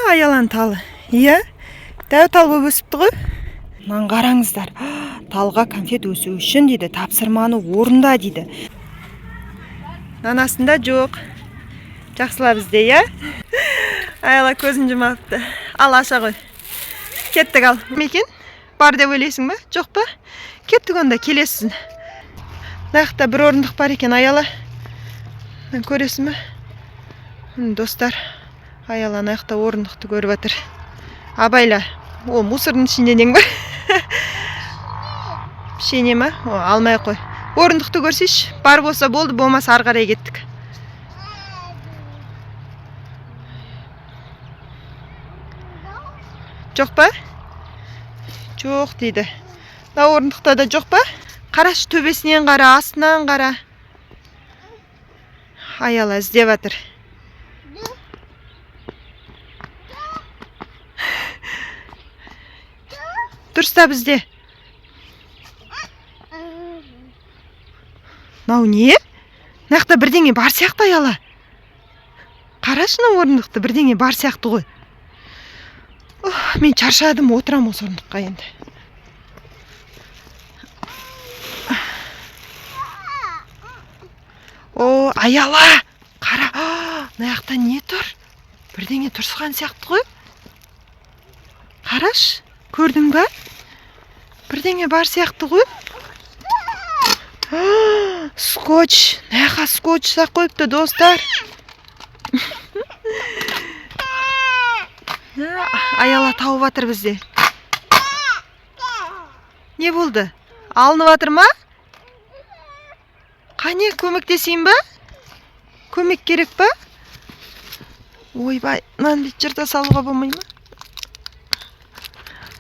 Аяланың талы? Иә, дәу тал болып өсіпті ғой. Мынаны қараңыздар. Талға конфет өсу үшін дейді, тапсырманы орында дейді. Мынаның астында жоқ. Жақсылап ізде, иә? Аяла көзін жұмапты. Ал, аша ғой. Кеттік ал. Мекен? Бар деп ойлайсың ба? Жоқ па? Кеттік онда, келесің. Мына жақта бір орындық бар екен, Аяла. Мына көресің бе? Достар, Аяла ана жақта орындықты көріп жатыр. Абайла. О, мусордың ішінде нең бар? Пішене ма? О, алмай қой. Орындықты көрсейші. Бар болса болды, болмаса ары қарай кеттік. Жоқ па? Жоқ дейді. Мына орындықта да жоқ па? Қарашы, төбесінен қара, астынан қара. Аяла іздеп жатыр. Дұрыста бізде. Мынау не? Мына жақта бірдеңе бар сияқты, Аяла. Қарашы мына орындықты, бірдеңе бар сияқты ғой. Ох, мен шаршадым, отырамын осы орындыққа енді. О, Аяла, қара, мына жақта не тұр? Бірдеңе тұрсқан сияқты ғой. Қарашы, көрдің ба? Бірдеңе бар сияқты ғой. Скотч, мына жаққа скотч сақ қойыпты, достар. Аяла тауып жатыр бізде. Не болды? Алынып жатыр ма? Қане, көмектесейін ба? Көмек керек па? Ойбай, мынаны бүйтіп жырта салуға болмай ма?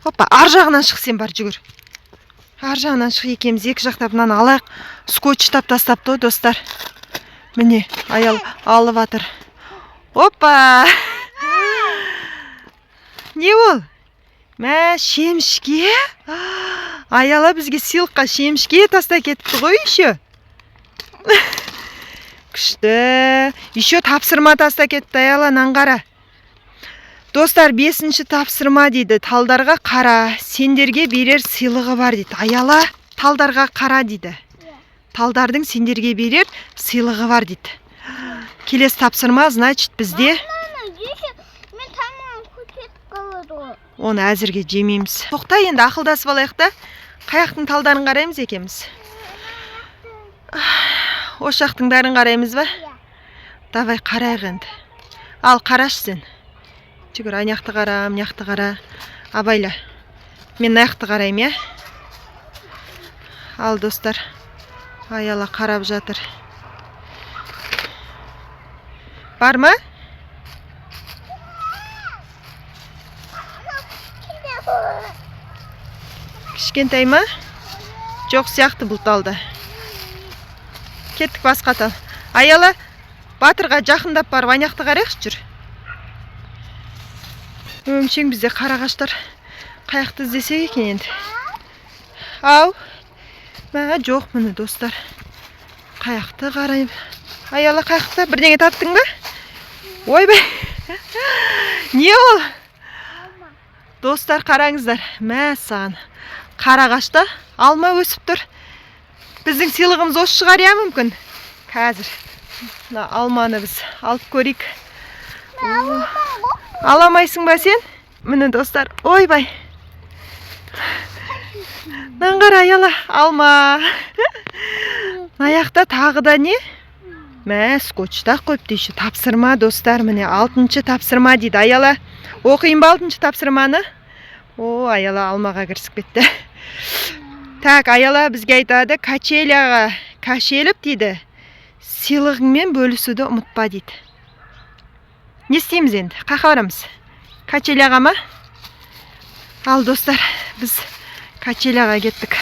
Опа, ар жағынан шық сен, бар жүгір. Ар жағынан шық, екеуміз екі жақтап мынаны алайық. Скотчтап тастапты ғой, достар. Міне, Аял алып жатыр. Опа! Не ол? Мә, шемішке? Аяла бізге сыйлыққа шемішке тастай кетіпті ғой еще. Күшті. Еще тапсырма таста кетті, Аяла, мынаны қара. Достар, 5-ші тапсырма дейді. Талдарға қара, сендерге берер сыйлығы бар дейді. Аяла, талдарға қара дейді. Талдардың сендерге берер сыйлығы бар дейді. Келесі тапсырма, значит, бізде Мен тамағым кетіп қалады ғой. Оны әзірге жемейміз. Тоқта, енді ақылдасып алайық та. Қаяқтың талдарын қараймыз екеуміз? Осы жақтың бәрін қараймыз ба? Иә. Давай қарайық енді. Ал, қарашы сен. Жүгір, ана жақты қара, мына жақты қара. Абайла. Мен мына жақты қараймын, иә? Ал, достар, Аяла қарап жатыр. Бар ма? Кішкентай ма? Жоқ сияқты бұл талда. Кеттік басқа тал. Аяла, Батырға жақындап барып ана жақты қарайықшы, жүр. Өңшең бізде қарағаштар. Қаяқты іздесек екен енді? Ау. Мә, жоқ міне, достар. Қаяқты қараймын? Аяла, қаяқта? Бірдеңе таптың ба? Ойбай. Не ол? Достар, қараңыздар. Мә саған. Қарағашта алма өсіп тұр. Біздің сыйлығымыз осы шығар, иә, мүмкін? Қазір мына алманы біз алып көрейік. Ала алмайсың ба сен? Міне, достар, ойбай. Мынаны қара, Аяла, алма. Мына жақта тағы да не? Мә, скотчтақ қойыпты еще. Тапсырма, достар, міне 6-шы тапсырма дейді. Аяла, оқиын ба 6-шы тапсырманы? О, Аяла алмаға кірісіп кетті. Так, Аяла бізге айтады, качеляға кашеліп дейді. Сыйлығыңмен бөлісуді ұмытпа дейді. Не істейміз енді? Қаяққа барамыз? Качеляға ма? Ал, достар, біз качеляға кеттік.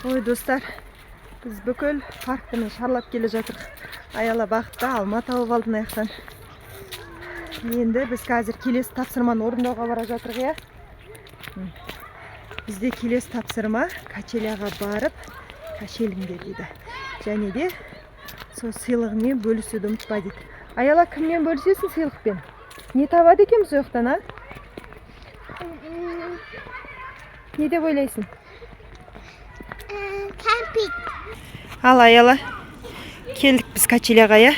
Ой, достар, біз бүкіл парктіні шарлап келе жатырық. Аяла бақытты алма тауып алды мына жақтан. Енді біз қазір келесі тапсырманы орындауға бара жатырық, иә? Бізде келесі тапсырма качеляға барып кашеліңдер дейді. Және де сол сыйлығыңмен бөлісуді ұмытпа дейді. Аяла, кіммен бөлісесің сыйлықпен? Не табады екенбіз ол жақтан, а? Не деп ойлайсың? Кәмпит. Ал, Аяла, келдік біз качеляға, иә.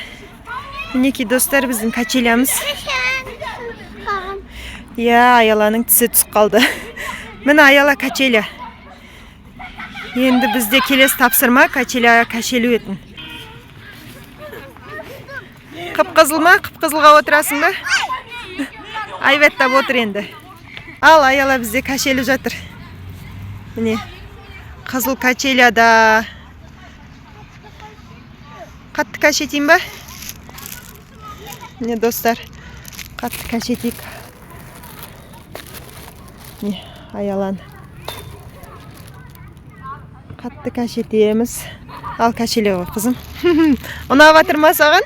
Мінекей, достар, біздің качелямыз. Иә, Аяланың тісі түсіп қалды. Міне, Аяла, качеля. Енді бізде келесі тапсырма — качеляға качелю етін. Қып қызыл ма? Қып қызылға отырасың ба? Айбаттап отыр енді. Ал, Аяла бізде качеліп жатыр. Міне, қызыл качеляда. Қатты качетейін ба? Міне, достар, қатты качетейік. Міне, Аяланы қатты качетеміз. Ал, качеле ғой, қызым. Ұнап жатыр ма саған?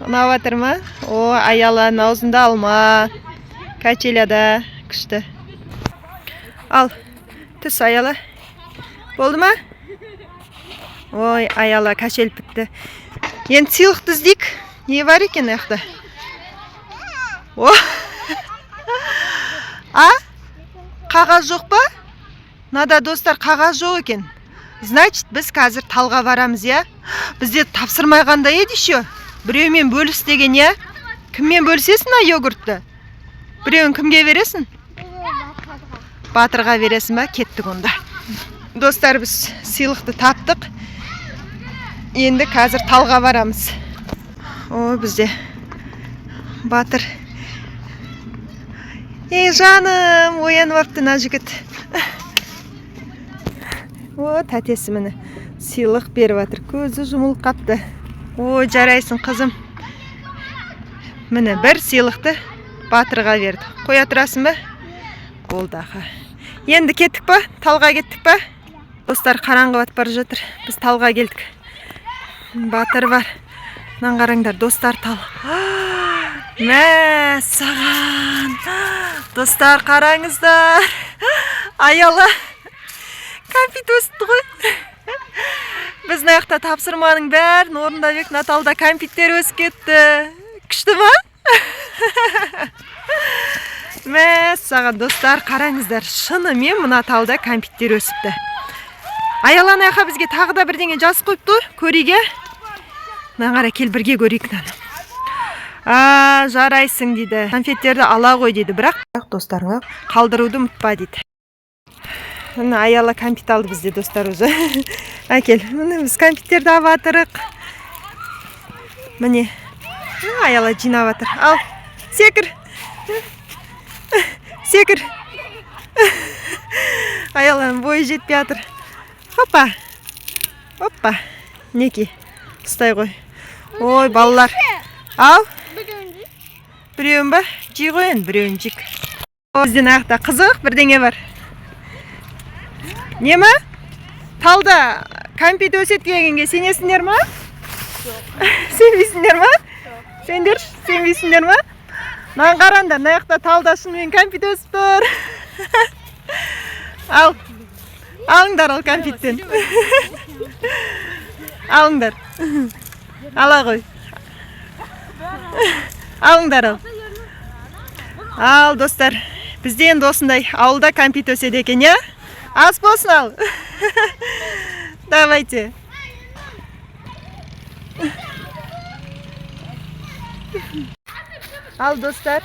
Ұнап жатыр ма? О, Аяланың аузында алма. Качеляда күшті. Ал, түс, Аяла. Болды ма? Ой, Аяла качеліп бітті. Енді сыйлықты іздейік. Не бар екен мына жақта? О! А? Қағаз жоқ па? Мынада, достар, қағаз жоқ екен. Значит, біз қазір талға барамыз, иә? Бізде тапсырма қандай еді еще? Біреумен бөліс деген, иә? Кіммен бөлісесің мына йогуртты? Біреуін кімге бересің? Батырға бересің ба? Кеттік онда. Достар, біз сыйлықты таптық. Енді қазір талға барамыз. О, бізде Батыр. Ей, жаным, оянып алыпты мына жігіт. О, тәтесі, міне, сыйлық беріп жатыр. Көзі жұмылып қапты. Ой, жарайсың, қызым. Міне, бір сыйлықты Батырға берді. Қоя тұрасың ба? Болды, аха. Енді кеттік па? Талға кеттік па? Достар, қараңғы батып бара жатыр. Біз талға келдік. Батыр бар. Мынаны қараңдар, достар, тал. Мә саған. Достар, қараңыздар. Аяла. Кәмпит өсті ғой. Біз мына жақта тапсырманың бәрін орындап едік, мына талда кәмпиттер өсіп кетті. Күшті ма? Мә саған, достар, қараңыздар, шынымен мына талда кәмпиттер өсіпті. Аяла, ана жаққа бізге тағы да бірдеңе жазып қойыпты ғой, көрейік, иә? Мына қара, кел, бірге көрейік мынаны. А, жарайсың дейді. Конфеттерді ала ғой дейді, бірақ достарыңа қалдыруды ұмытпа дейді. Міне, Аяла кәмпит алды бізде, достар, уже. Әкел. Міне, біз кәмпиттерді алып жатырық. Міне. Аяла жинап жатыр. Ал, секір. Секір. Аяланың бойы жетпей жатыр. Хопа. Опа. Мінекей. Ұстай ғой. Ой, балалар. Ал, біреуін ба? Жей ғой енді, біреуін жейік. Бізде мына жақта қызық бірдеңе бар. Не ма? Талда кәмпит өседі дегенге сенесіңдер ма? Жоқ. Сенбейсіңдер ма? Сендер сенбейсіңдер ма? Мынаны қараңдар, мына жақта талда шынымен кәмпит өсіп тұр. Ал, алыңдар, ал, кәмпиттен. Алыңдар. Ала ғой. Алыңдар, ал. Ал, достар, бізде енді осындай ауылда кәмпит өседі екен, иә? Ас болсын, ал. Давайте. Ал, достар,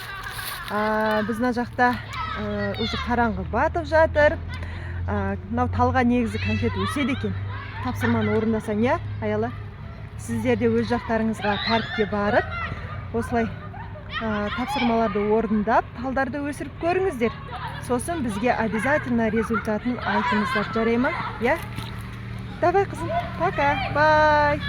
біз мына жақта уже қараңғы батып жатыр. Мынау талға негізі конфет өседі екен. Тапсырманы орындасаң, иә, Аяла? Сіздер де өз жақтарыңызға паркке барып, осылай тапсырмаларды орындап, талдарды өсіріп көріңіздер. Сосын бізге обязательно результатын айтыңыздар, жарай ма? Иә? Давай, қызым, пока, бай.